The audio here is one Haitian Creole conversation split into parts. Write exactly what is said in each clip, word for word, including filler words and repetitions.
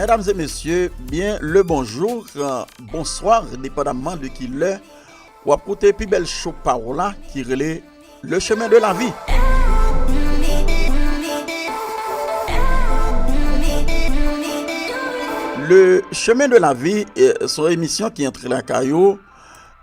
Medam e mesye, byen le bonjou, bonswa, depandaman de ki lè w ap koute pi bèl cho pa w la ki rele Le Chemin de la Vie. Le Chemin de la Vie, eh, se yon emisyon ki antre lakay ou.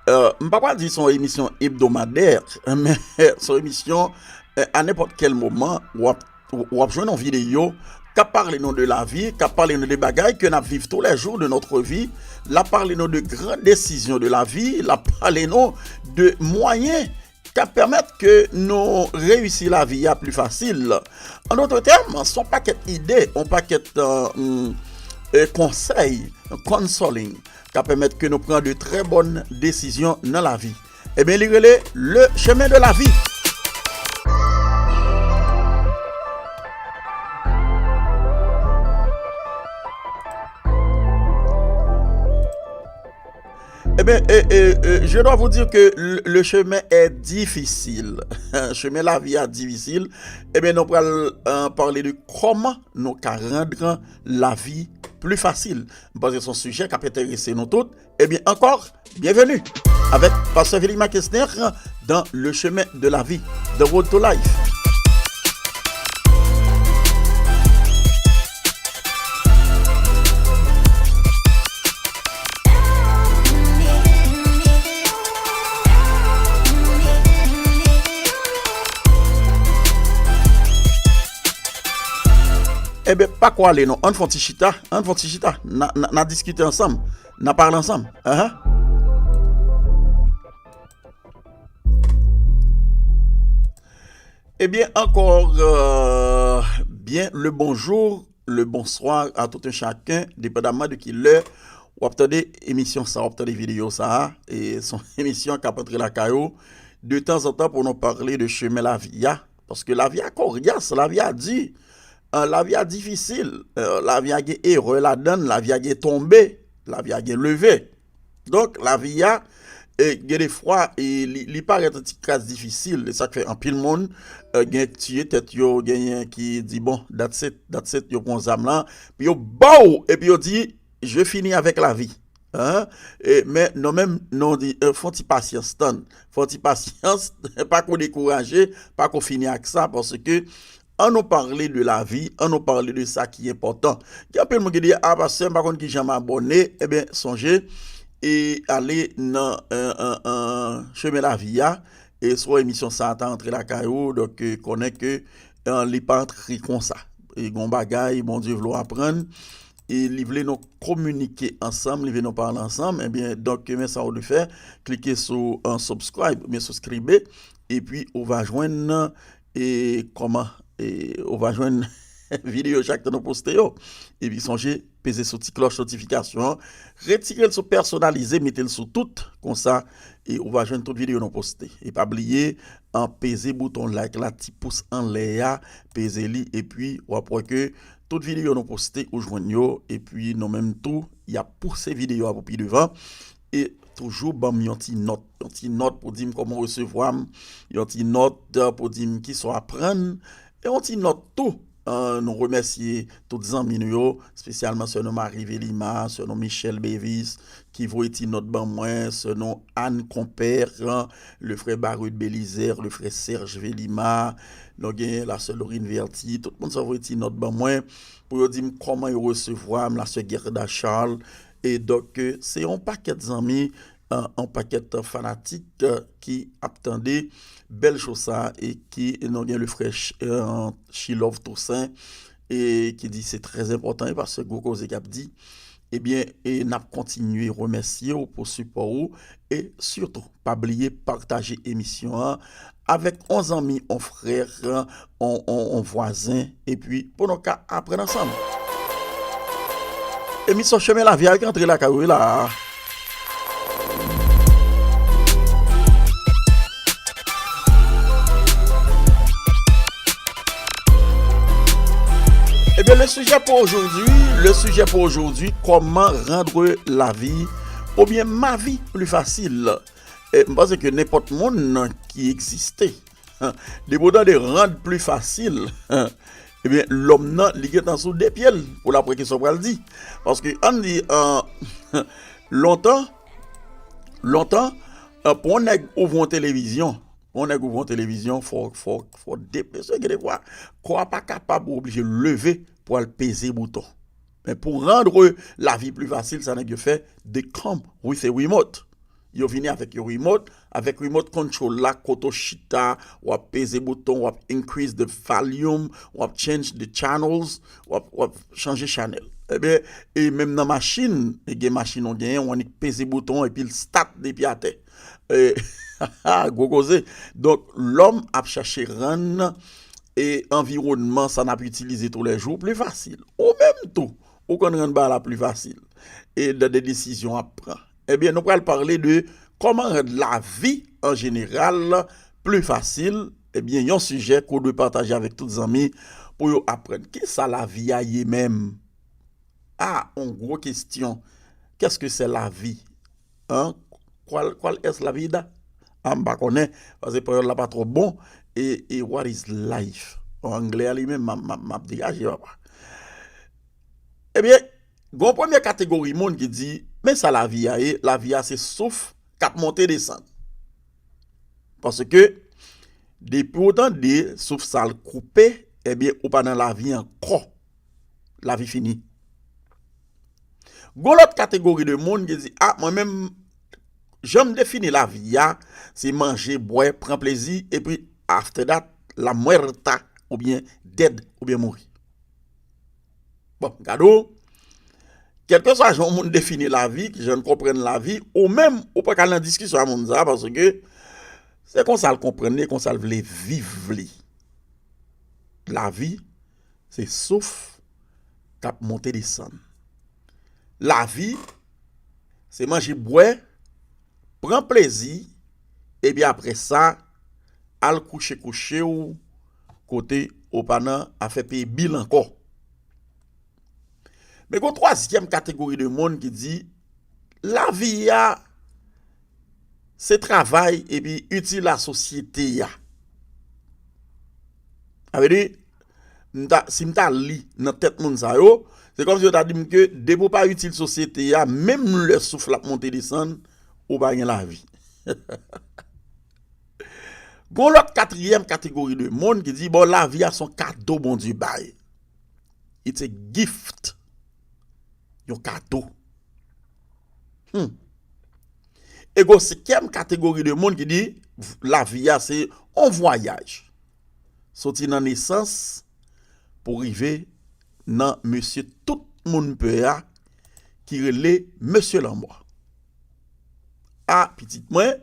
Eh, m pa pral di se yon emisyon ebdomadè, men se yon emisyon, eh, a nenpòt kèl moman, w ap, w ap jwenn yon videyo k ap pale nou de lavi, k ap pale nou de bagay ke n ap viv toulèjou de notre vie. L ap pale nou de gran desizyon de lavi, l ap pale nou de mwayen k ap pèmèt ke nou reyisi lavi a pli fasil. An dòt tèm, se yon pakèt ide, yon pakèt, eh, mm, eh, konsèy, counseling, k ap pèmèt ke nou pran de trè bòn desizyon nan lavi. Ebyen, li rele Le Chemin de la Vie. Ebyen, e, e, e, je dois vous dire que le, le chemin est difficile. Chemen lavi a difisil. Ebyen, nou pral, eh, pale de kòman nou ka rann lavi pli fasil. M panse se yon sijè k ap enterese nou tout. Ebyen, ankò, byenveni avèk Pastè Velima Kesner dans Le Chemin de la Vie, The Road to Life. Ebyen, pa kwale non. Ann fè yon ti chita. Ann fè yon ti chita. N a, n a, n a diskite ansanm. N a pale ansanm. Ahan. Ebyen, ankò, eh, byen le bonjou, le bonswa a tout un chacun, depandaman de ki lè w ap tande emisyon sa, w ap tande videyo sa a. E se yon emisyon k ap antre lakay ou de tanzantan pou nou pale de chemen lavi a. Paske lavi a koryas, lavi a di, eh, lavi a difisil, eh, lavi a gen erè ladan l, lavi a gen tonbe, lavi a gen leve. Donk, lavi a, eh, gen de fwa, eh, li, li parèt yon ti kras difisil. E sa k fè anpil moun, eh, gen tiye tèt yo, genyen ki di, bon, that's it, that's it, yo pran zam lan, pou yo ba w, epi yo di, je finis avec la vie. Hein? E, men, nou menm, nou di, eh, fè yon ti pasyans, tann. Fè yon ti pasyans, pa ko dekouraje, pa ko fini ak sa, paske ann nou pale de lavi, ann nou pale de sa ki enpòtan. Gen anpil moun ki di, a, pastè, m pa konn kijan m abòne. Ebyen, sonje, e ale nan, eh, eh, eh, chemen lavi a, e swa emisyon sa a ta antre lakay ou, donk, eh, konnen ke, eh, li pa antre konsa. E gon bagay, Bondye vle w aprann, e li vle nou kominike ansanm, li vle nou pale ansanm, ebyen, donk, men sa w dwe fè, klike sou, eh, subscribe, oubyen subscribe, epi ou va jwenn, e kòman, e ou va jwenn videyo chak tan nou poste yo. Epi sonje, peze sou ti klòch notifikasyon an, retire l sou pèsonalize, mete l sou tout, konsa, e ou va jwenn tout videyo nou poste. E pa bliye, an peze bouton like la, ti pous anlè a, peze li, epi w ap wè ke tout videyo nou poste, ou jwenn yo, epi nou menm tou, y ap pouse videyo a pou pi devan. E toujou ban m yon ti nòt, yon ti nòt pou di m kòman w resevwa m, yon ti nòt, eh, pou di m kisa w aprann, e yon ti nòt tou. Eh, nou remèsye tout zanmi nou yo, espesyalman sè nou Marie Velima, sè nou Michelle Bevis, ki voye ti nòt ban mwen, sè nou Anne Compère, le frè Baruth Belizaire, le frè Serge Velima, nou gen la sè Laurine Verti, tout moun sa voye ti nòt ban mwen, pou yo di m kòman yo resevwa m, la sè Gerda Charles, e donk, eh, se yon pakèt zanmi, eh, yon pakèt fanatik, eh, ki ap tande bèl cho sa, e ki, nou gen le frè Ch-, eh, Chilove Toussaint, e ki di se trè enpòtan, e paske gwo koze k ap di, ebyen, e n ap kontinye remèsye w pou sipò ou, e sitou, pa bliye pataje emisyon an avèk on zanmi, on frè, on, on, on vwazen, epi pou nou ka aprann ansanm. Emisyon Chemen Lavi a ki antre lakay ou la. Ebyen, le sujet pour aujourd'hui, le sujet pour aujourd'hui, comment rendre la vie, oubyen ma vie plus facile. E, m panse ke nenpòt moun ki egziste, depi w tande rand pli fasil, Ebyen, lòm nan, li gentan sou de pye l pou l ap wè kisa w pral di. Paske, ann di, euh, lontan, lontan, euh, pou yon nèg ouvri yon televizyon, pou yon nèg ouvri yon televizyon, fò, fò, fò de, mesye, gen de fwa, kò a pa kapab, ou oblije leve pou al peze bouton. Men pou rendre lavi pli fasil, sa nèg yo fè, they come with a remote. Yo vini avèk yon remote, avèk remote control la, kote w chita, w ap peze bouton, w ap increase the volume, w ap change the channels, w ap, w ap chanje chanèl. Ebyen, e menm nan machin, e gen machin ou genyen, w annik peze bouton epi l start depi atè. E, gwo koze. Donk, lòm ap chache rann e anviwònman sa n ap itilize toulèjou pli fasil. Ou menm tou, ou konn rann bagay la pli fasil. E nan de desizyon w ap pran. Ebyen, nou pral pale de kòman rann lavi an jeneral pli fasil. Ebyen, yon sijè ke w dwe pataje avèk tout zanmi pou yo aprann. Kisa lavi a ye menm? Ah, yon gwo kesyon. Qu'est-ce que c'est la vie? Hein? Cuál, cuál es la vida? Ah, m pa konnen, paske panyòl la pa twò bon. E, e what is life? An anglè a li menm, m ap, m ap, m ap degaje, papa. Ebyen, gon premye kategori moun ki di, men sa lavi a ye, lavi a se souf k ap monte desann. Paske, depi w tande souf sa l koupe, ebyen, ou pa nan lavi ankò. Lavi fini. Gon lòt kategori de moun ki di, ah, mwen menm, jan m defini lavi a, se manje, bwè, pran plezi, epi after that, la muerta, oubyen dead, oubyen mouri. Bon, gade w, kèlkeswa jan yon moun defini lavi, ki jan l konprann lavi, ou menm, ou pa ka al nan diskisyon a moun sa a, paske se konsa l konprann li, konsa l vle viv li. Lavi, se souf k ap monte desann. Lavi, se manje, bwè, pran plezi, epi apre sa, al kouche kouche w kote ou pa nan afè peye bil ankò. Men gon twazyèm kategori de moun ki di, lavi a, se travay epi itil a sosyete a. Sa vle di, m ta, si m ta li nan tèt moun sa yo, se kòmsi yo ta di m ke depi w pa itil sosyete a, menm lè souf la ap monte desann, ou pa gen lavi. Gon lòt katriyèm kategori de moun ki di, bon, lavi a se yon kado Bondye bay. It's a gift. Yon kado. Hmm. E gon senkyèm kategori de moun ki di, lavi a se yon vwayaj. Soti nan nesans pou rive nan mesye tout moun pè a ki rele Mesye Lanmò. A, pitit mwen,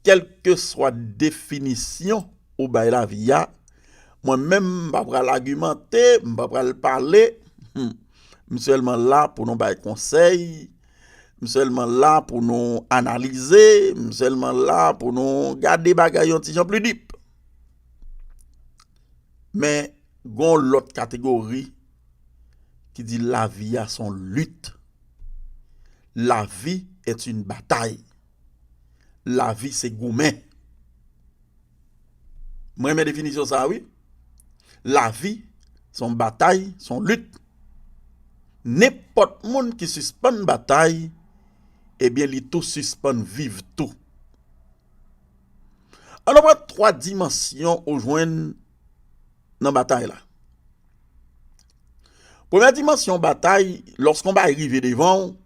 kèlkeswa definisyon ou bay lavi a, mwen menm, m pa pral agimante, m pa pral pale. Hmm. M sèlman la pou nou bay konsèy, m sèlman la pou nou analize, m sèlman la pou nou gade bagay yon ti jan pli deep. Men, gon lòt kategori ki di lavi a se yon lit. La vie est une bataille. Lavi se goumen. Mwen renmen definisyon sa a, wi. Lavi se yon batay, se yon lit. Nenpòt moun ki sispann batay, ebyen, li tou sispann viv tou. Ann nou pran twa dimansyon ou jwenn nan batay la. Premyè dimansyon batay, lòske yon bagay rive devan w,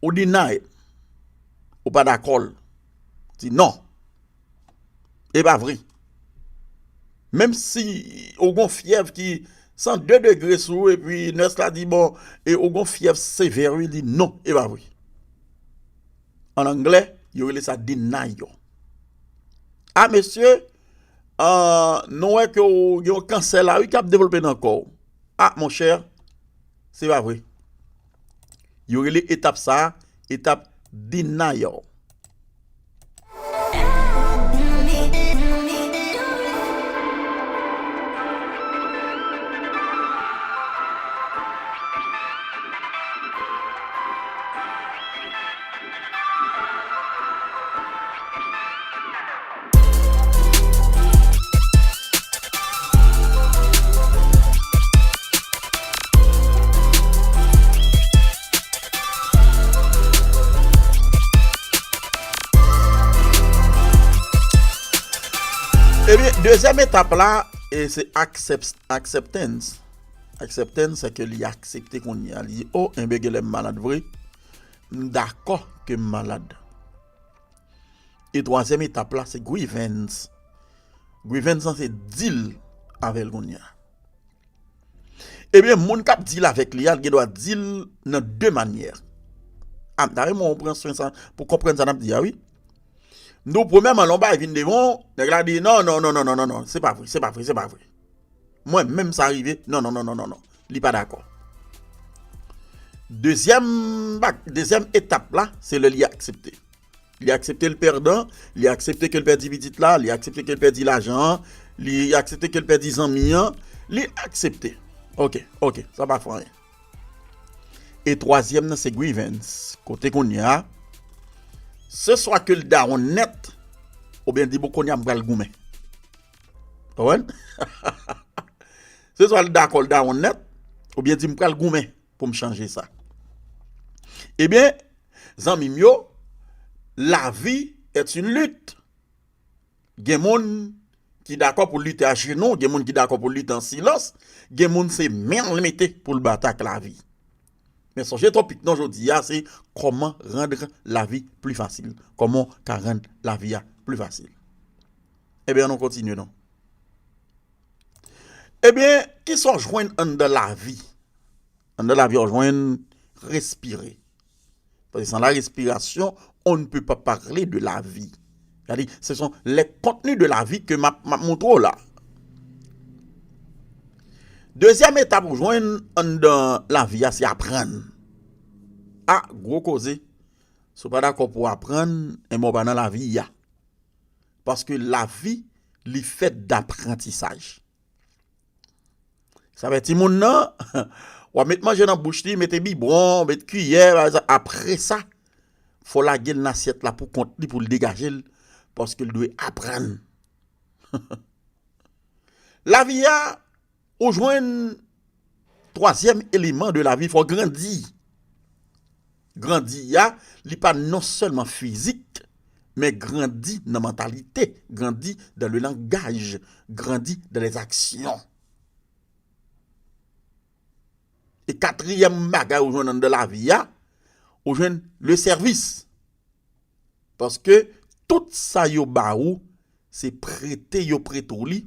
ou deny it. Ou pa dakò l. Di non. E pa vre. Menm si ou gon fyèv ki san de degre sou ou, epi nès la di, bon, e ou gon fyèv sevè, wi, di non, e pa vre. An anglè, yo rele sa denial. A, mesye, ah, nou wè ke w gen yon kansè la, wi, k ap devlope nan kò w. A, monchè, se pa vre. Yo rele etap sa a, etap denial. Ebyen, dezyèm etap la, e se accept, acceptance. Acceptance, se ke li aksepte kounye a. Li di, o, enben, genlè m malad vre. M dakò ke m malad. E twazyèm etap la, se grievance. Grievance lan, se deal avè l kounye a. Ebyen, moun k ap deal avèk li a, l gen dwa deal nan de manyè. A, m ta renmen w pran swen sa, pou konprann sa n ap di a, wi. Nou, premyèman, lè yon bagay vin devan w, nèg la di, non, non, non, non, non, non, non, se pa vre, se pa vre, se pa vre. Mwen menm sa rive, non, non, non, non, non, non. Li pa dakò. Dezyèm bag, dezyèm etap la, se lè li aksepte. Li aksepte l pèdan, li aksepte ke l pèdi pitit la, li aksepte ke l pèdi lajan an, li aksepte ke l pèdi zanmi an, li aksepte. Oke, oke, sa pa fè anyen. E twazyèm nan se grievance. Kote kounye a, se swa ke l down nèt, oubyen l di, bon, kounye a m pral goumen. Konprann? Se swa l dakò l down nèt, oubyen di m pral goumen pou m chanje sa. Ebyen, zanmi m yo, la vie est une lutte. Gen moun ki dakò pou lite ajenou, gen moun ki dakò pou lite an silans, gen moun se men l mete pou l batay ak lavi. Men sonje topik nou jodi a se kòman rendre la vie plus facile. Kòman w ka rann lavi a pli fasil. Ebyen, ann kontinye non. Ebyen, kisa w jwenn anndan lavi? Anndan lavi a w jwenn respire. Paske sans la respiration, on ne peut pas parler de la vie. Gade, ce sont les contenus de la vie ke m ap, m ap montre w la. Dezyèm etap ou jwenn anndan lavi a, se aprann. A, gwo koze. Si w pa dakò pou w aprann, enben w pa nan lavi a. Paske lavi, li fèt daprantisaj. Sa fè timoun nan, w ap met manje nan bouch li, mete bibwon, met kiyè, bagay sa. Apre sa, fò w lage l nan asyèt la pou kont li, pou l degaje l, paske l dwe aprann. Lavi a, ou jwenn twazyèm eleman de lavi, fò w grandi. Grandi a, li pa non sèlman fizik, men grandi nan mantalite, grandi dans le langage, grandi dans les actions. E katriyèm bagay ou jwenn anndan lavi a, ou jwenn le service. Paske tout sa yo ba ou, se prete yo prete w li,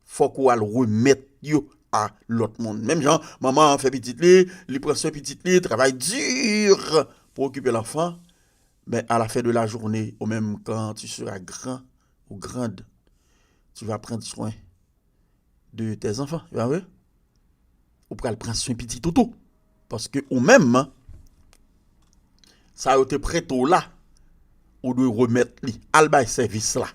fòk ou al remèt yo a lòt moun. Menm jan manman an fè pitit li, li pran swen pitit li, travay di pou okipe lanfan, men à la fin de la journée, ou menm, quand tu seras grand ou grande, tu vas prendre soin de tes enfants, se pa vre? Ou pral pran swen pitit ou tou. Paske ou menm, sa yo te prete w la, ou dwe remèt li. Al bay sèvis la.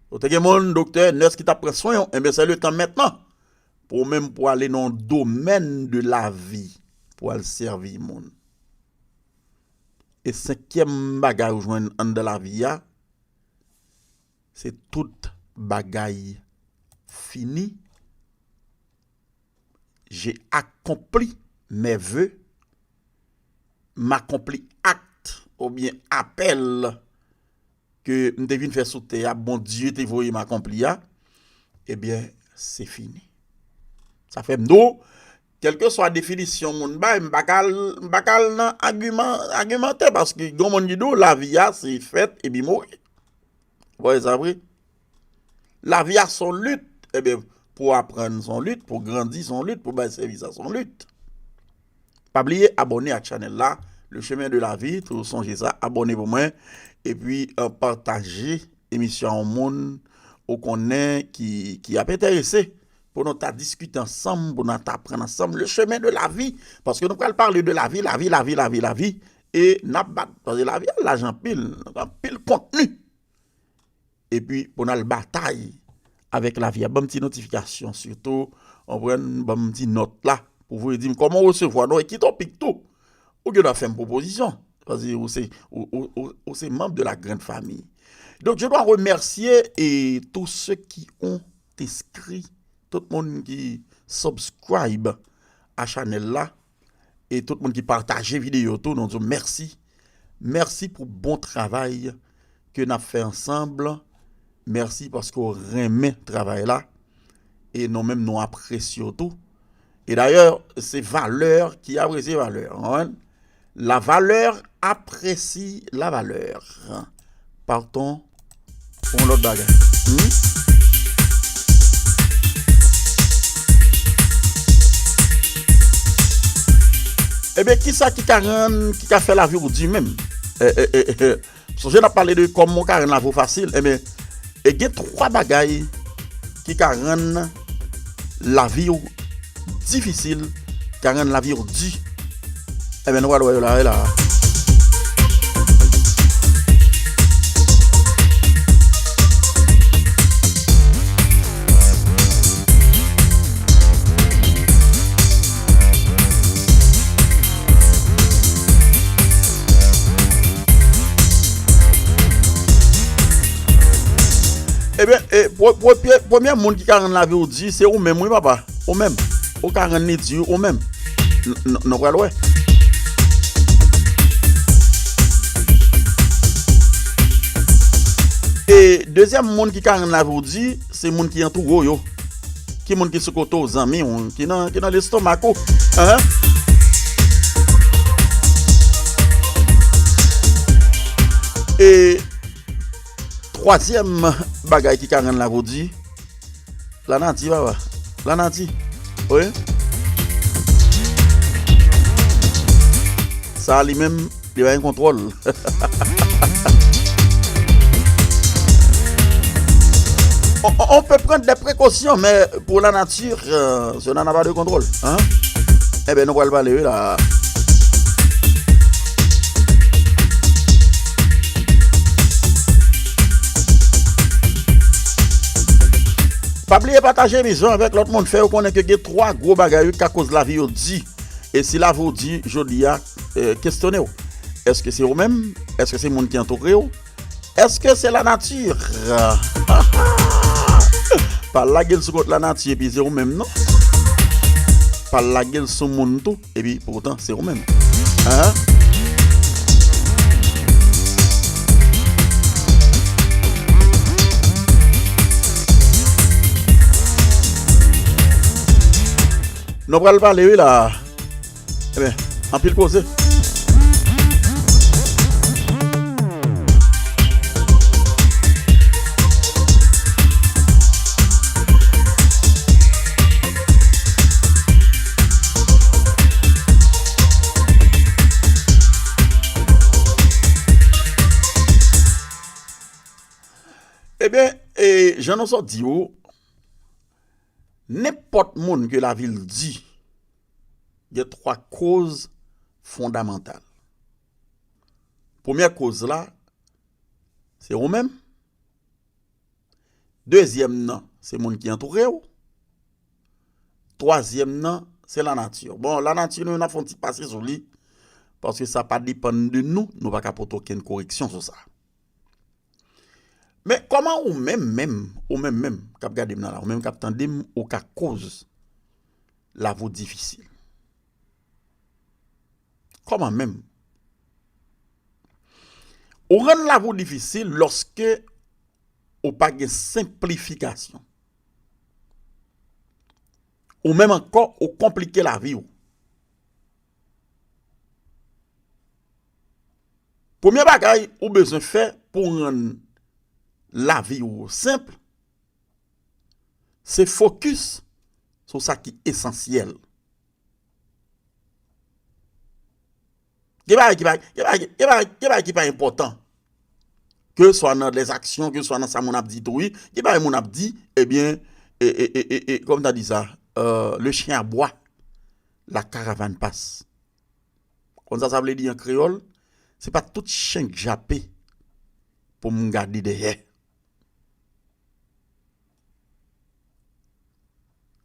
Ou te gen moun, doktè, nès ki t ap pran swen w, enben, se le tan mentnan pou ou menm pou ale nan yon domèn de lavi, pou al sèvi moun. E senkyèm bagay ou jwenn anndan lavi a, se tout bagay fini. J'ai accompli mes vœux, m akonpli akt oubyen apèl ke m te vin fè sou tè a, Bondye te voye m akonpli a, ebyen, se fini. Sa fè m di w, kèlkeswa definisyon moun bay, m pa ka al, m pa ka al nan agiman, agimante, paske gen moun ki di w lavi a se fèt epi mouri. Ou pa wè sa vre? Lavi a se yon lit. Ebyen, pou w aprann se yon lit, pou w grandi se yon lit, pou w bay sèvis la se yon lit. Pa bliye abòne ak chanèl la, Le Chemin de la Vie, toujou sonje sa, abòne pou mwen, epi, eh, pataje emisyon an yon moun ou konnen ki, ki ap enterese pou nou ta diskite ansanm, pou nou ta aprann ansanm, Le Chemin de la Vie, paske nou pral pale de lavi, lavi, lavi, lavi, lavi, e n ap bat, paske lavi a laj anpil, anpil kontni. Epi, pou n al batay avèk lavi a, ban m ti notifikasyon, sitou, w konprann, ban m ti nòt la, pou voye di m kòman w resevwa nou, e ki topik tou. Ou gen dwa fè m pwopozisyon, paske ou se, ou, ou, ou, ou se manm de la grande famille. Donc, je dois remercier et tous ceux qui ont inscrit, tout moun ki subscribe a chanèl la, e tout moun ki pataje videyo tou, nou di w mèsi. Mèsi pou bon travay ke n ap fè ansanm. Mèsi paske w renmen travay la. E nou menm, nou apresye w tou. E dayè, se valè ki apresye valè. Ou konprann? La valeur apprécie la valeur. Partons pou yon lòt bagay. Hmm? Ebyen, kisa ki ka rann, ki ka fè lavi w di menm? Eh, eh, eh, eh, eh. Sonje n ap pale de kòman w ka rann lavi w fasil. Ebyen, e gen twa bagay ki ka rann lavi w difisil, ki ka rann lavi w di. Ebyen, nou pral wè yo la, la. Ebyen, e, pre- premye, premye moun ki ka rann lavi w di, se ou menm, wi, papa. Ou menm. Ou ka rann li di ou menm. N- n- Nou pral wè. E dezyèm moun ki ka rann lavi w di, se moun ki antoure w yo. Ki moun ki sou kote w, zanmi w, ki nan, ki nan lestomak ou. Hein? E twazyèm bagay ki ka rann lavi w di, lanati, papa. Lanati. Wi. Sa li menm, li pa gen kontwòl. On, on- on peut prendre des précautions, mais pour la nature, euh, cela n'a pas de contrôle. Hein? Ebyen, nou pral pale, wi, la. Pa bliye pataje emisyon avèk lòt moun, fè yo konnen ke gen twa gwo bagay, wi, ki ka koz lavi yo di. E si lavi w di jodi a, eh, kestyone w. Èske se ou menm? Èske se moun ki antoure w? Èske se lanati? Pa lage l sou kont lanati epi se ou menm, non. Pa lage l sou moun tou, epi poutan se ou menm. Hein? Nou pral pale, wi, la. Ebyen, anpil koze. Ebyen, e, jan nou sot di w, nenpòt moun ke lavi l di, gen twa koz fondamantal. Premyè koz la, se ou menm. Dezyèm nan, se moun ki antoure w. Twazyèm nan, se lanati. Bon, lanati, nou, n ap fè yon ti pase sou li, paske sa pa depann de nou, nou pa ka pote okenn koreksyon sou sa. Men kòman ou menm menm, ou menm menm k ap gade m nan la, ou menm k ap tande m, ou ka koz lavi w difisil? Kòman menm? Ou rann lavi w difisil lòske ou pa gen senplifikasyon. Ou menm ankò, ou konplike lavi w. Premye bagay ou bezwen fè pou w rann lavi w senp, se fokis sou sa ki esansyèl. Gen bagay ki pa, gen bagay, gen bagay, gen bagay ki pa enpòtan. Ke swa nan lèzaksyon, ke swa nan sa moun ap di tou, wi. Gen bagay moun ap di, ebyen, e, e, e, e, e, kòman ta di sa? Euh, le chien aboie, la caravane passe. Konn sa sa vle di an kreyòl? Se pa tout chen k jape pou m gade dèyè.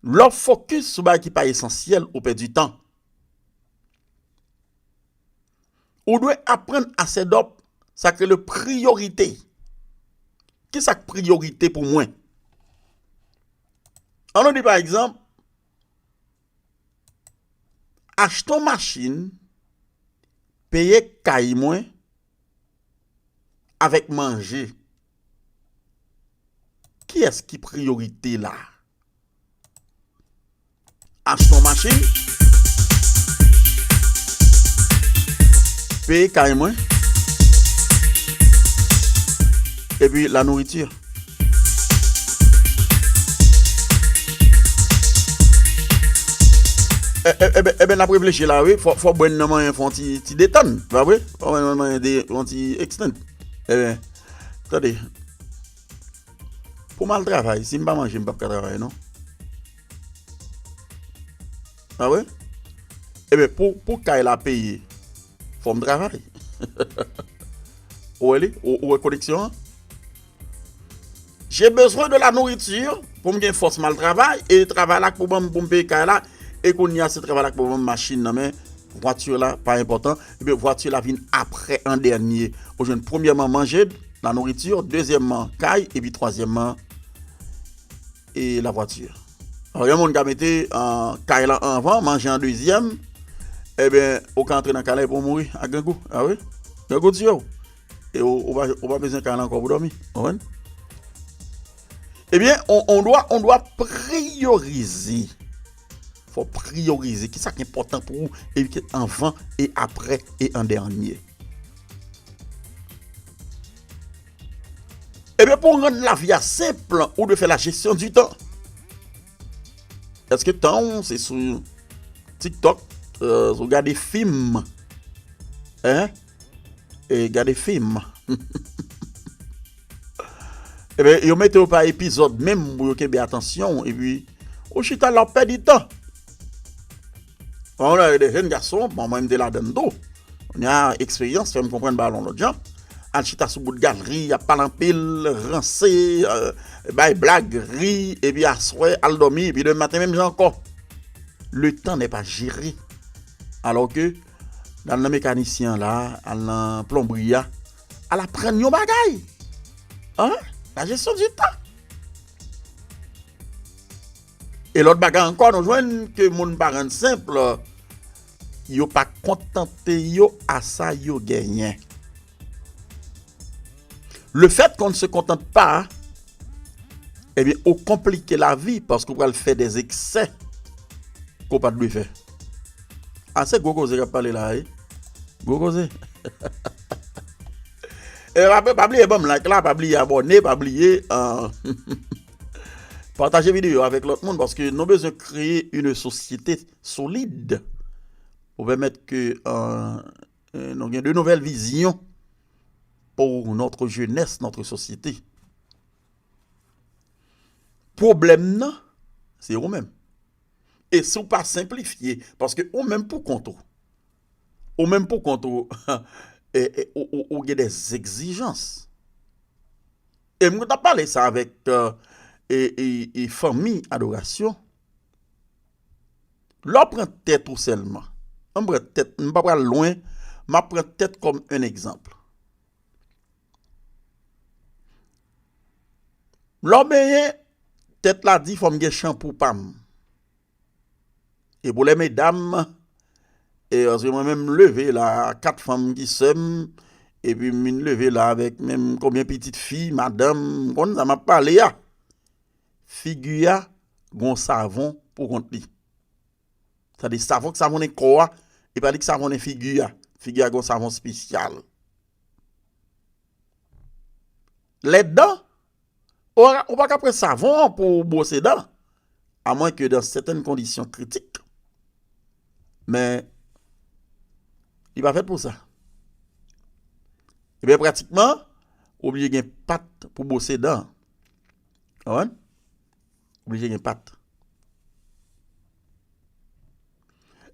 Lè w fokis sou bagay ki pa esansyèl, ou pèdi tan. Ou dwe aprann a set up sa k rele priyorite. Kisa k priyorite pou mwen? Ann nou di pa egzanp, achte yon machin, peye kay mwen avèk manje. Kiyès ki priyorite la? Achte yon machin, peye kay mwen, epi la nouriti. E, e, e ben, e ben, n ap reflechi la, wi. Fò, fò bwè nan manyen fè yon ti, ti detann, pa vre? Fò bwè nan manyen de, yon ti extend. E ben, tande. Pou m al travay, si m pa manje, m p ap ka travay, non. A wi? Ebyen, pou, pou kay la peye, fò m travay. Ou wè li? Ou, ou wè koneksyon an? J'ai besoin de la nourriture pou m gen fòs m al travay, e travay la k pou ban m pou m peye kay la, e kounye a se travay la k pou ban m machin nan men, vwati la pa enpòtan, ebyen vwati la vin apre an dènye. Ou jwenn premyèman manje, la nourriture, dezyèmman kay, epi twazyèmman e la vwati. Alò, yon moun ka mete, ah, kay lan anvan, manje an dezyèm, ebyen, ou ka antre nan kay la epi w mouri ak grangou. A wi? Grangou tiye w. E ou, ou pa, ou pa bezwen kay la ankò pou dòmi. Konprann? Ebyen, on, on dwa, on dwa priyorize. Fò priyorize. Kisa ki enpòtan pou ou, e ki anvan, e apre, e an dènye. Ebyen, pou w rann lavi a senp, ou dwe fè la gestion du temps. Èske tan w se sou TikTok, euh, sou gade fim? Hein? E gade fim. Ebyen, yo mete yo pa epizòd menm pou yo kenbe atansyon w, epi ou chita la w pèdi tan. Bon, la, de jèn gason, bon, mwen, m te ladann tou. Kounye a, eksperyans fè m konprann bagay la yon lòt jan. Al chita sou bout galri, ap pale anpil, ranse, euh, bay blag, ri, epi aswè, al dòmi, epi demen maten, menm jan ankò. Le temps n'est pas géré. Alò ke, al nan mekanisyen an la, al nan plonbri a, al aprann yon bagay. Hein? La gestion du temps. E lòt bagay ankò, nou jwenn ke moun pa rann senp, yo pa kontante yo a sa yo genyen. Le fait qu'on ne se contente pas, ebyen, ou konplike lavi paske ou pral fè des excès ke w pa t dwe fè. A, se gwo koze k ap pale la, wi. Gwo koze. E pa, pa bliye ban m like la, pa bliye abòne, pa bliye, euh, pataje videyo avèk lòt moun, paske nou bezwen kreye une société solide pou pèmèt ke, euh, euh, nou gen de nouvelles visions pour notre jeunesse, notre société. Pwoblèm nan, se ou menm. E si w pa senplifye, paske ou menm pou kont ou, ou menm pou kont ou, e, e, ou, ou, ou gen des exigences. E m t ap pale sa avèk, euh, e, e, e fanmi adorasyon. Lè w pran tèt ou sèlman, ann pran tèt, m pa pral lwen, m ap pran tèt kòm yon egzanp. Lè w benyen, tèt la di fò m gen chanpou pa m. E pou lè medam, e paske mwen menm m leve la, kat fanm ki sè m, epi m vin leve la avèk menm konbyen pitit fi, madanm, m konn sa m ap pale a. Figi a gon savon pou kont li. Sa di savon k savonnen kò a, e pa li k savonnen figi a. Figi a gon savon espesyal. Les dents, ou, ou pa ka pran savon pou bwose dan, à moins que dans certaines conditions critiques. Men, li pa fèt pou sa. Ebyen, pratikman, ou oblije gen pat pou bwose dan. Konprann? Oblije gen pat.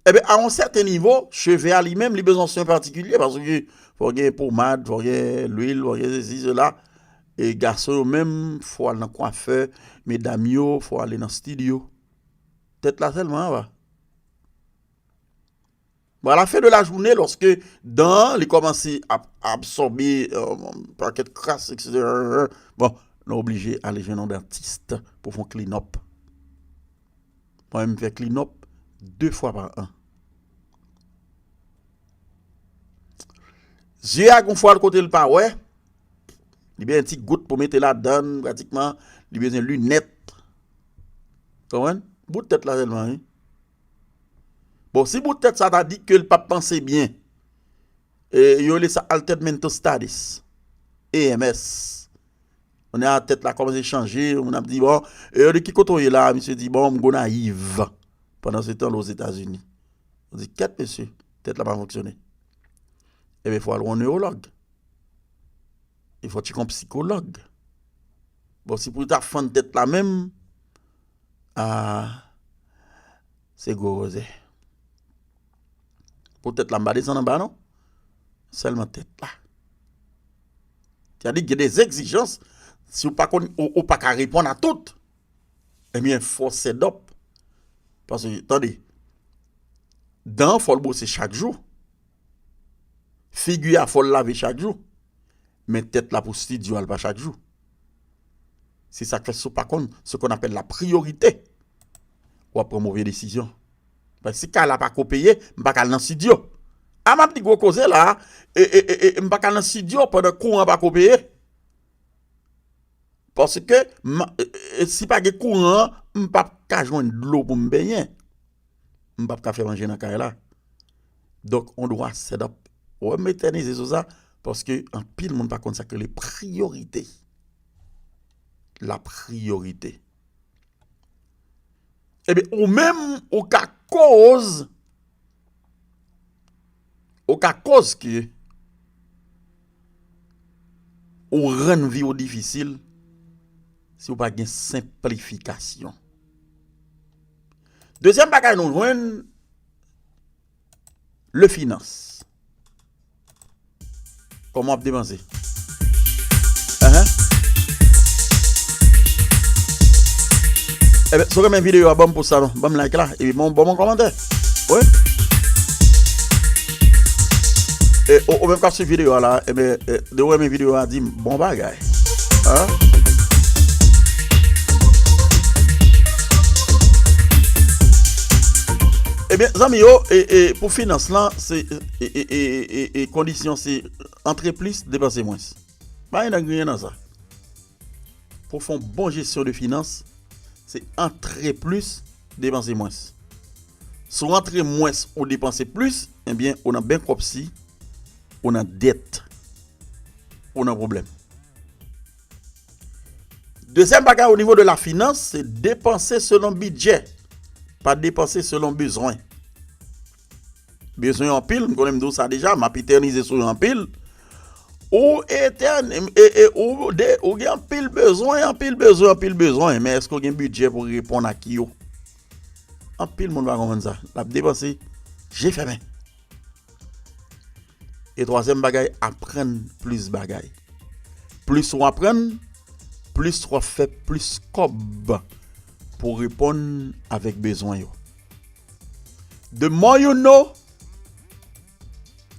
Ebyen, a yon sèten nivo, cheve a li menm, li bezwen swen patikilye, paske fò gen pomad, fò gen lwil, fò gen sesi, sela. E gason yo menm, fò al nan kwafè, medam yo, fò ale nan estidyo. Tèt la sèlman anba. Bon, à la fin de la journée, lòske dan an, li kòmanse ap absòbe, euh, pakèt kras, et cetera. Bon, nou oblije ale jwenn yon dantis pou fè yon clean up. Mwen menm, m fè clean up de fwa pa an. Zye a gon fwa l kote l pa wè, li benyen ti gout pou mete ladann, pratikman, Li bezwen linèt. Konprann? Bout tèt la sèlman, wi. Bon, si bout tèt sa ta di ke l p ap panse byen, e, yo rele sa altered mental status, A M S. Kounye a tèt la kòmanse chanje, moun ap di, bon, e yo di, ki kote w ye la? Misye di, bon, m Gonayiv. Pandan se tan l Ozetazini. Yo di, kèt mesye, tèt la pa fonksyone. Ebyen, fò al wè yon newològ. E fò tcheke yon psikològ. Bon, si pou ta fann tèt la menm, a, se gwo koze. Pou tèt la, m pa desann anba non. Sèlman tèt la. Sètadi gen de egzijans, si w pa konn, ou, ou pa ka reponn a tout, ebyen, fò w set up. Paske, tande, dan an fò l bwose chak jou. Figi a fò l lave chak jou. Men tèt la pou stidyo a l pa chak jou. Se sa k fè si w pa konn ce qu'on appelle la priorité, w ap pran move desizyon. Paske si kay la pa ko peye, m pa ka al nan estidyo. A m ap di gwo koze la, e, e, e, e, m pa ka al nan estidyo pandan kouran pa ko peye. Paske m, e, e, si pa gen kouran, m p ap ka jwenn dlo pou m benyen. M p ap ka fè manje nan kay la. Donk, on dwa set up. Ou wè m etènize sou sa, paske anpil moun pa konn sa k rele priyorite. La priyorite. Ebyen, ou menm, ou ka koz, ou ka koz ke ou rann vi w difisil si w pa gen senplifikasyon. Dezyèm bagay nou jwenn, le finans. Kòman w ap depanse? Enhen. Ebyen, si w renmen videyo a, ban m pouce la non. Ban m like la. Epi ban m, ban m yon kòmantè. Wi. E, ou, ou menm k ap swiv videyo a la, ebyen, e, de ou renmen videyo a, di m bon bagay. Hein? Ebyen, zanmi yo, e, e, pou finans lan, se, e, e, kondisyon se antre plis, depanse mwens. Pa gen nan griyen nan sa. Pou fè yon bon jesyon de finans, se antre plis, depanse mwens. Si w antre mwens, ou depanse plis, ebyen, ou nan bankruptcy, ou nan dèt, ou nan pwoblèm. Dezyèm bagay, o nivo de la finans, se depanse selon bidjè, pa depanse selon bezwen. Bezwen anpil, m konnen m di w sa deja, m ap etènize sou yo anpil. Ou etèn-, e, e, ou de, ou gen anpil bezwen, anpil bezwen, anpil bezwen, men èske w gen bidjè pou reponn ak yo? Anpil moun pa konprann sa. L ap depanse je fèmen. E twazyèm bagay, aprann plis bagay. Plis w aprann, plis w ap fè plis kòb pou reponn avèk bezwen yo. The more you know,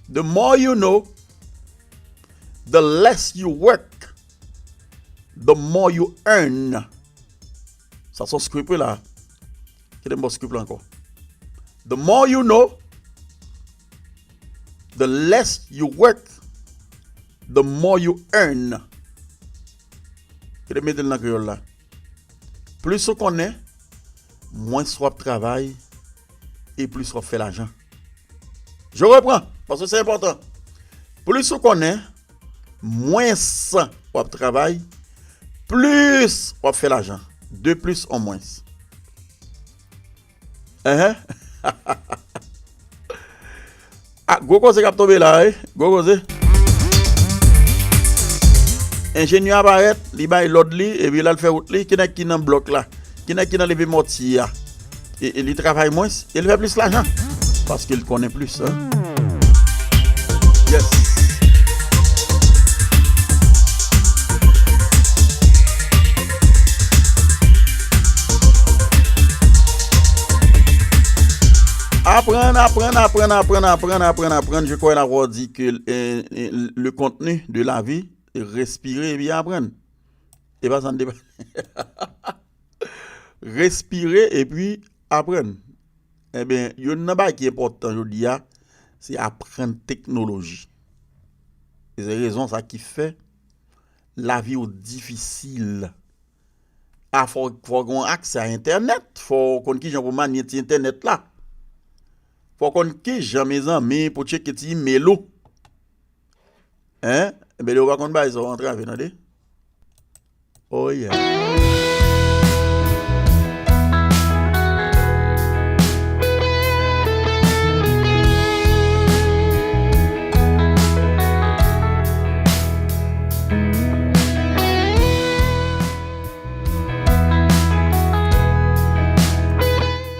the more you know, the less you work, the more you earn. Sa se yon script wi la. Kite m ba w script la ankò. The more you know, the less you work, the more you earn. Kite m mete l nan kreyòl la. Plis ou konnen, mwens w ap travay, e plis w ap fè lajan. Je reprends, paske se enpòtan. Plis ou konnen, mwens w ap travay, plis w ap fè lajan. De plis an mwens. Enhen. Ah, gwo koze k ap tonbe la, wi. Gwo koze. Enjenyè a parèt, li bay lòd li, epi l al fè wout li. Ki nèg ki nan blòk la? Ki nèg ki nan leve mòtye a? E, e li travay mwens, e li fè plis lajan. Paske l konnen plis, hein. Yes. Aprann, aprann, aprann, aprann, aprann, aprann, aprann. Je crois l'avoir dit que, euh, euh, le contenu de la vie, respire epi aprann. E pa sa n te pa. Respire epi aprann. Ebyen, youn nan bagay ki enpòtan jodi a, se aprann teknoloji. E se rezon sa ki fè lavi w difisil. A, fò, fò w gen yon aksè a entènèt, fò w konn kijan pou manye ti entènèt la. Fò w konn kijan, mezanmi, pou tcheke ti imèl ou. Hein? Ebyen, lè w pa konn bagay sa, w antrave, tande. Oh yeah.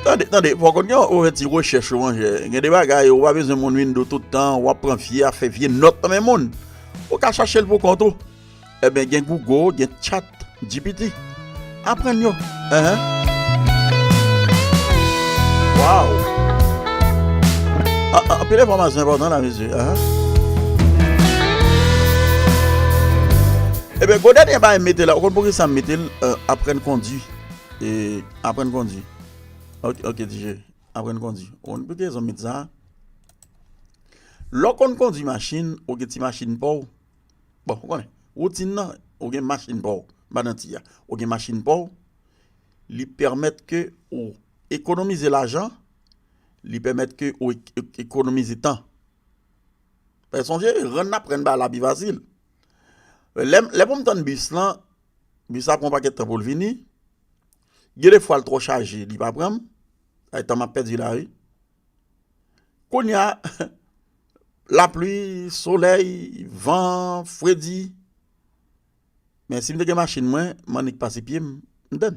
Tande, tande, fò w konn gen yon ti rechèch ou, monchè. Gen de bagay, ou pa bezwen moun Windows tout tan, w ap pran vye afè, vye nòt nan men moun. Ou ka chache l pou kont ou. Ebyen, gen Google, gen Chat G P T. Aprann yo. Enhen. Wow! A, a, anpil enfòmasyon enpòtan la, mesye. Enhen. Ebyen, gwo dènye bagay m mete la, ou konn poukisa m mete l, euh, aprann kondui. E, aprann kondui. Ok, ok, D J. Aprann kondui. Ou konn poukisa m mete sa? Lè w konn kondui machin, ou gen ti machin pa w. Bon, ou konnen, woutin nan, ou gen machin pa w, m pa nan ti a. Ou gen machin pa w, li pèmèt ke ou ekonomize lajan, li pèmèt ke ou ek-, ek-, ekonomize tan. Paske sonje, rann nan pran ba la pi fasil. Lè, lè pou m tann bis lan, bis la pran yon pakèt tan pou l vini. Gen de fwa l twò chaje, li pa pran m. Ay, tan m ap pèdi la, wi. Kounye a, lapli, solèy, van, fredi. Men si m te gen machin mwen, m annik pase pye m, m tann.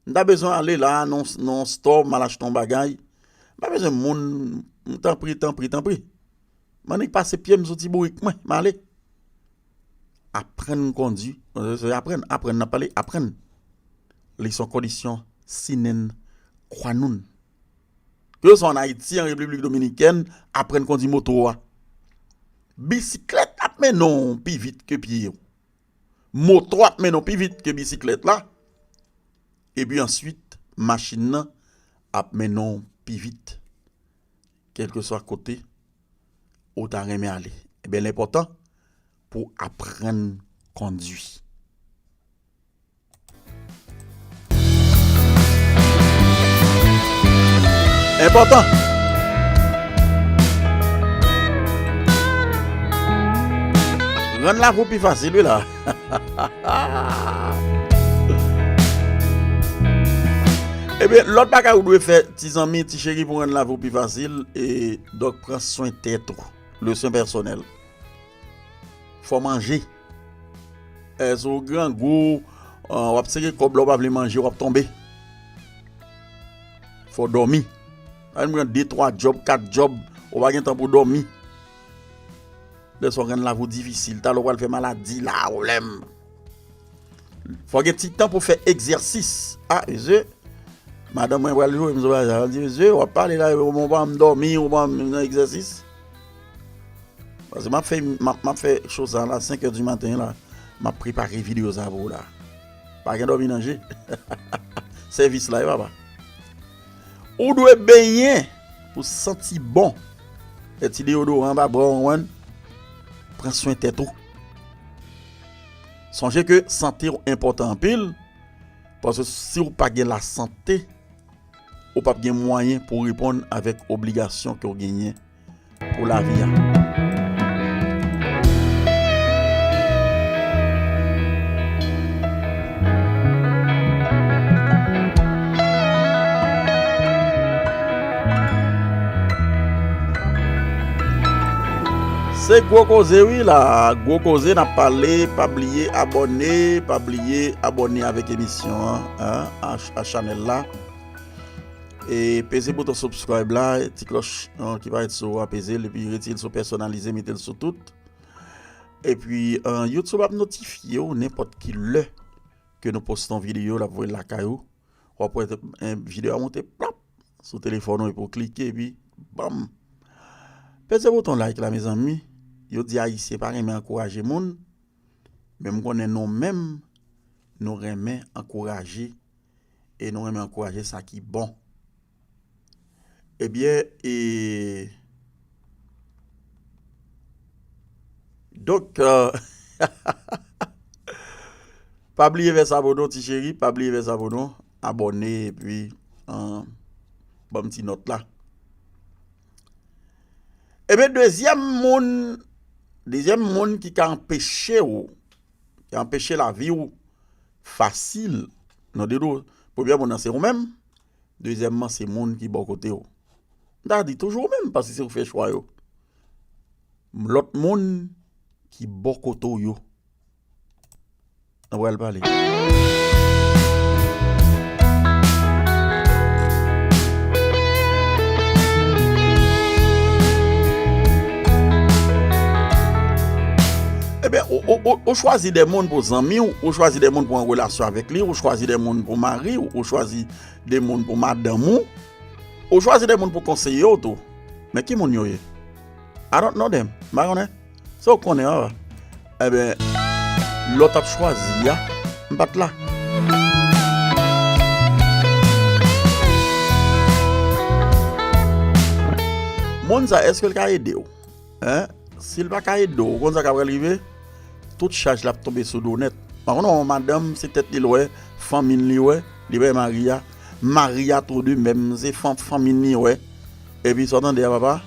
M ta bezwen ale la, nan, nan yon store, m al achte yon bagay. M pa bezwen moun, m tanpri, tanpri, tanpri. M annik pase pye m sou ti bourik mwen, m ale. Aprann kondui, se aprann, aprann, n ap pale, aprann. Li se yon kondisyon sine qua non. Ke w swa ann Ayiti, an Repiblik Dominikèn, aprann kondui moto a. Bisiklèt ap mennen w pi vit ke pye w. Moto ap mennen w pi vit ke bisiklèt la. Epi answit, machin nan ap mennen w pi vit. Kèlkeswa kote ou ta renmen ale. Ebyen, l enpòtan pou w aprann kondui. Enpòtan. Rann lavi w pi fasil, wi la. Ebyen, lòt bagay ou dwe fè, ti zanmi, ti cheri, pou rann lavi w pi fasil, e, donk, pran swen tèt ou. Le soin personnel. Fò w manje. E, si w grangou, w ap sere kòb la, w pa vle manje, w ap tonbe. Fò w dòmi. Pa vin pran de, twa djòb, kat djòb, ou pa gen tan pou dòmi. Lè sa w rann lavi w difisil, talè w pral fè maladi la, pwoblèm. Fò w gen ti tan pou fè egzèsis. A, mesye, madanm mwen pral joure m sou bagay sa. L di, mesye, w ap pale la, ou pa janm dòmi, ou pa janm nan egzèsis. Paske m ap fè, m ap, m ap fè cho sa la, senk è di maten la. M ap prepare videyo sa pou w la. Pa gen dòmi nan je. Sèvis la, wi, papa. Ou dwe benyen pou santi bon. E ti deyodoran anba bra w, konprann? Pran swen tèt ou. Sonje ke sante w enpòtan anpil, paske si w pa gen lasante, ou p ap gen mwayen pou w reponn avèk obligasyon ke w genyen pou lavi a. Se gwo koze wi la, gwo koze n ap pale, pa bliye abòne, pa bliye abòne avèk emisyon an, an, a, a chanèl la. E peze bouton subscribe la, ti klòch, an, ki parèt sou a, peze l, epi retire l sou pèsonalize, mete l sou tout. Epi, an, YouTube ap notifye w nenpòt ki lè ke nou poste yon videyo, l ap voye l lakay ou. W ap wè, en, videyo a monte, plòp, sou telefòn ou, epi w klike, epi, banm. Peze bouton like la, mezanmi. Yo di Ayisyen pa renmen ankouraje moun, men m konnen nou menm, nou renmen ankouraje, e nou renmen ankouraje sa ki bon. Ebyen, e, donk, euh, Pa bliye fè sa pou nou, ti cheri, pa bliye fè sa pou nou. Abòne epi, an, ban m ti nòt la. Ebyen, dezyèm moun, dezyèm moun ki ka anpeche w, ki anpeche lavi w fasil, nan de dlo, premye moun nan se ou menm, dezyèmman se moun ki bò kote w. M ta di toujou ou menm, paske se ou fè chwa yo. Lòt moun ki bò kote w yo. An pral pale. Ebyen, ou, ou, ou, ou chwazi de moun pou zanmi w, ou chwazi de moun pou an relasyon avèk li, ou chwazi de moun pou mari w, ou chwazi de moun pou madanm ou, ou chwazi de moun pou konseye w tou. Men ki moun yo ye? I don't know them. M pa konnen. Se ou konnen an. Ebyen, lè w t ap chwazi a, m pa t la. Moun sa, èske l ka ede w? Hein? Si l pa ka ede w, ou konn sa k ap rive? Tout chaj la ap tonbe sou do w nèt. Pa konn yon madanm, se tèt li l wè, fanmi l li wè, li wè mari a. Mari a tou de menm, se fan-, fanmi l li wè. Epi sa w tande a papa,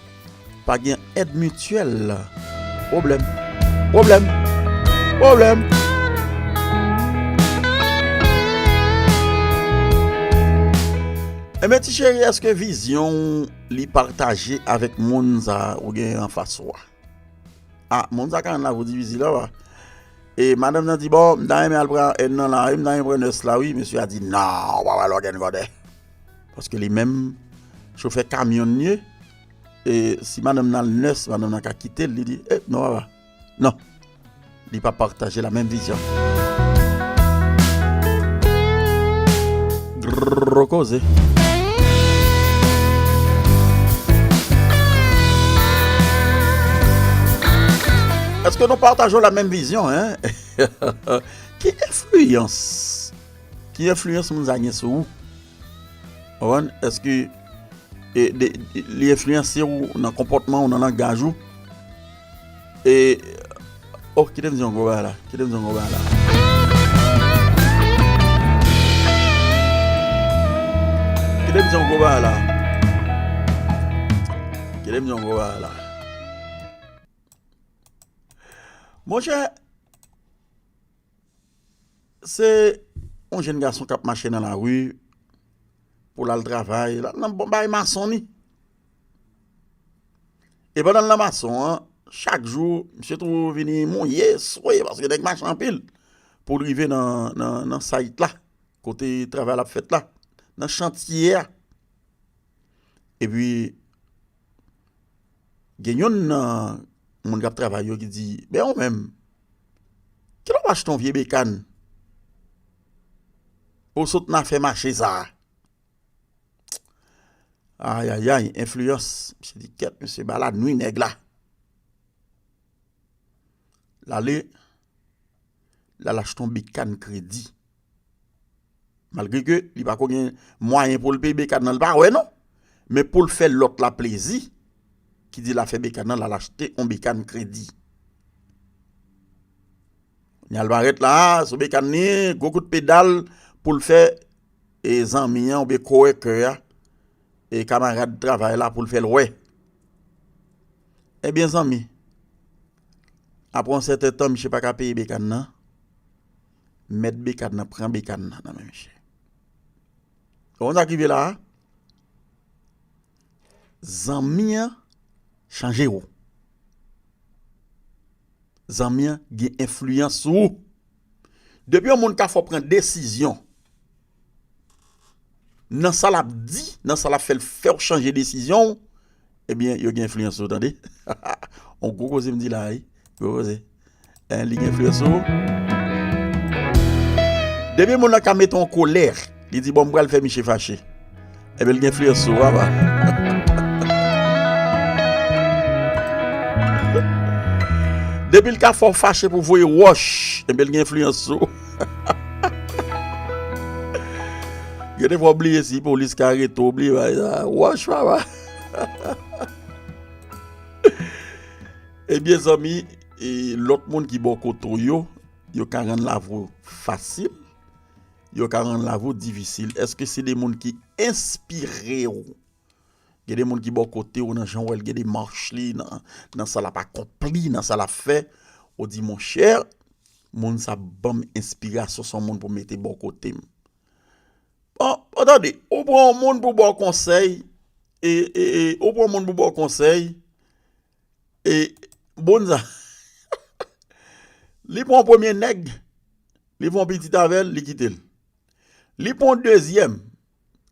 pa gen èd mityèl. Pwoblèm. Pwoblèm. Pwoblèm. Enben, ti cheri, èske vizyon w li pataje avèk moun sa ou gen anfas ou a? Ah, moun sa ka rann lavi w difisil, papa. E madanm nan di, bon, m ta renmen al pran èn nan la, wi, m ta renmen pran nès la, wi. Mesye a di, non, w pa pral wè okenn kote. Paske li menm, chofè kamyon li ye. E si madanm nan al nès, madanm nan ka kite l, li di, eh, non, papa. Non. Li pa pataje la menm vizyon. Gwo koze. Èske nou pataje la menm vizyon, hein? Ki enfliyans? Ki enfliyans moun sa gen sou ou? Ou konprann? Èske e, de, li enfliyanse w nan konpòtman w, nan langaj ou. E, oh, kite m di yon gwo bagay la. Kite m di yon gwo bagay la. Kite m di yon gwo bagay la. Kite m di yon gwo bagay la. Monchè, se yon jèn gason k ap mache nan lari pou l al travay, l al nan bon bay mason li. E pandan l nan mason an, chak jou, misye tou vini mouye, swe, paske nèg mache anpil. Pou l rive nan, nan, nan site la, kote travay la ap fèt la, nan chantye a. Epi, gen youn nan moun k ap travay yo ki di, ben ou menm, kilè w achte yon vye bekàn? Ou sot nan afè mache sa a. Ayayay, enfliyans. Misye di, kèt, misye ba la nwi nèg la. L ale, l al achte yon bekàn kredi. Malgre ke li pa ko gen mwayen pou l peye bekàn nan, li pa wè non. Men pou l fè lòt la plezi, ki di l a fè bekàn nan, l al achte yon bekàn kredi. Kounye a l parèt la, sou bekàn li, gwo kout pedal pou l fè, e, zanmi an oubyen kowèkè a, e, kamarad travay la pou l fè l wè. Ebyen, zanmi, apre yon sèten tan, misye pa ka peye bekàn nan, mèt bekàn nan pran bekàn nan nan men misye. Ou konn sa k rive la a? Zanmi an chanje w. Zanmi an gen enfliyans sou ou. Depi yon moun ka fè w pran desizyon nan sa l ap di, nan sa l ap fè l fè w chanje desizyon w, ebyen, yo gen enfliyans sou ou, tande. On gwo koze m di la, wi. Gwo koze. Hein, li gen enfliyans sou ou. Depi moun nan ka mete w an kolè, li di, bon, m pral fè misye fache. Ebyen, li gen enfliyans sou ou, papa. Depi l ka fè w fache pou voye wòch, ebyen, li gen enfliyans sou ou. Gen de fwa w bliye si polis ka arete w, w bliye bagay sa. Wòch, papa. Ebyen, zanmi, e lòt moun ki bò kote w yo, yo ka rann lavi w fasil, yo ka rann lavi w difisil. Èske se de moun ki enspire w? Gen de moun ki bò kote w nan jan w wè l, gen demach li, nan, nan sa l ap akonpli, nan sa l ap fè. Ou di, monchè, moun sa ban m enspirasyon, se yon moun pou mete bò kote m. Bon, bon, tande, ou pran yon moun pou ba w konsèy, e, e, e, ou pran yon moun pou ba w konsèy, e, bon sa. Li pran yon premye nèg, li fè yon pitit avè l, li kite l. Li pran yon dezyèm,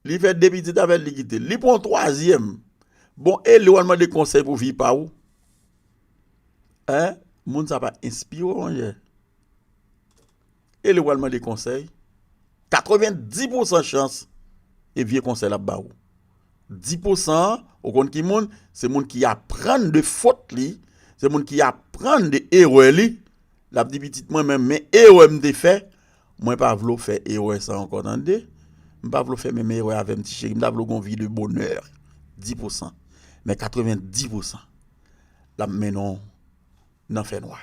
li fè de pitit avè l, li kite l. Li pran yon twazyèm. Bon, e lè w al mande konsèy pou fi pa w? Hein? Moun sa pa enspire w, monchè. E lè w al mande konsèy, katrevendis pousan chans, e vye konsèy l ap ba w. Dis pousan an, ou konn ki moun? Se moun ki aprann de fot li, se moun ki aprann de erè li. L ap di, pitit mwen, men, men erè m te fè, mwen pa vle w fè erè sa ankò, tande. M pa vle w fè menm erè avè m, ti cheri. M ta vle w gen yon vi de bonè. Dis pousan. Men katrevendis pousan, l ap mennen w nan fènwa.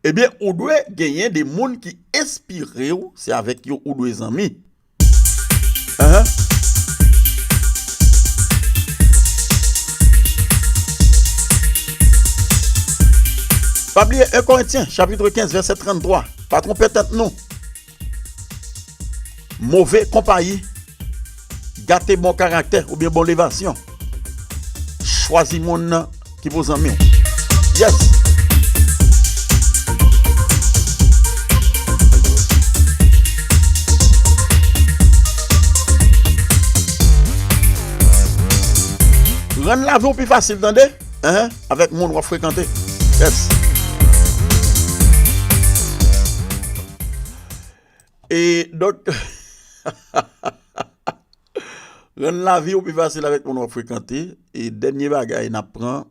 Ebyen, ou dwe genyen de moun ki enspire w, se avèk yo ou dwe zanmi. Ahan. Pa bliye en Korentyen, chapit kenz, vèsè tranntwa. Pa twonpe tèt nou. Move konpayi gate bon karaktè oubyen bon levasyon. Chwazi moun nan ki pou zanmi w. Yes! Rann lavi w pi fasil, tande? Hein? Avèk moun w ap frekante. Yes! E donk, rann lavi w pi fasil avèk moun w ap frekante. E dènye bagay n ap pran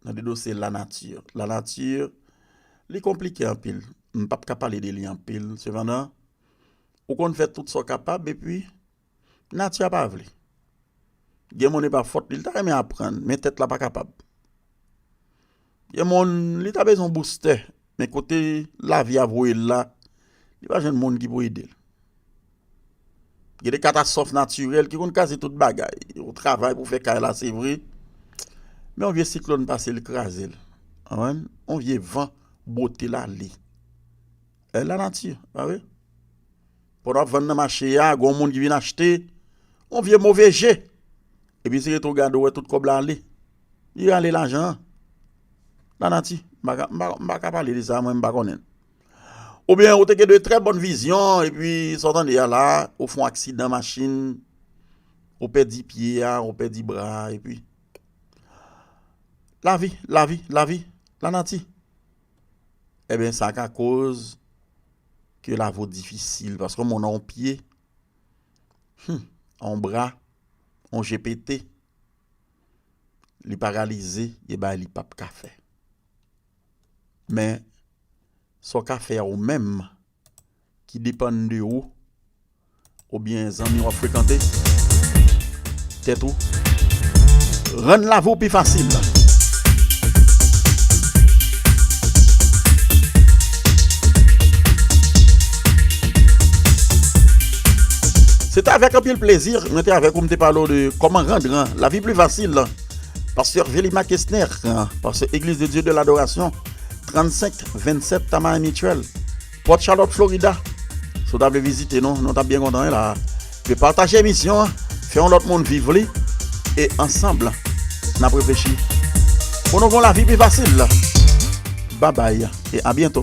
nan de dosye lanati. Lanati, li konplike anpil. M p ap ka pale de li anpil. Sepandan, ou konn fè tout sa w kapab, epi nati a pa vle. Gen moun e pa fòt li, li ta renmen aprann, men tèt la pa kapab. Gen moun, li ta bezwen boustè, men kote lavi a voye l la, li pa jwenn moun ki pou ede l. Gen de katastwòf natirèl ki konn kraze tout bagay. Ou travay pou fè kay la, se vre, men yon vye siklòn pase, l kraze l. Konprann? Yon vye van bwote l ale. E lanati, pa vre? Pandan w ap vann nan mache a, gen yon moun ki vin achte, yon vye move je. Epi se rete w gade, w wè tout kòb la ale. Li rale lajan an. Lanati. M pa ka, m pa, m pa ka pale de sa, mwen, m pa konnen. Oubyen, ou te gen de trè bòn vizyon, epi sa w tande a la, ou fè yon aksidan machin, ou pèdi pye a, ou pèdi bra a, epi lavi, lavi, lavi, lanati. Ebyen, sa ka koz ke lavi w difisil, paske yon moun a yon pye, hmm, a yon bra, yon je pete, li paralize, gen bagay li p ap ka fè. Men, sa w ka fè a ou menm, ki depann de ou, oubyen zanmi w ap frekante, tèt ou, rann lavi w pi fasil. Se te avèk anpil plezi, mwen te avèk ou, m te pale w de kòman rann lavi pli fasil. Pastè Velima Kesner, pastè Église de Dieu de l'Adoration, trannsenk vennsèt Tamarack Mitchell, Port Charlotte, Florida. Si w ta vle vizite nou, nou t ap byen kontan wi la. Epi pataje emisyon an, fè yon lòt moun viv li, e ansanm, n ap reflechi pou nou gen yon lavi pi fasil. Babay, e a byento.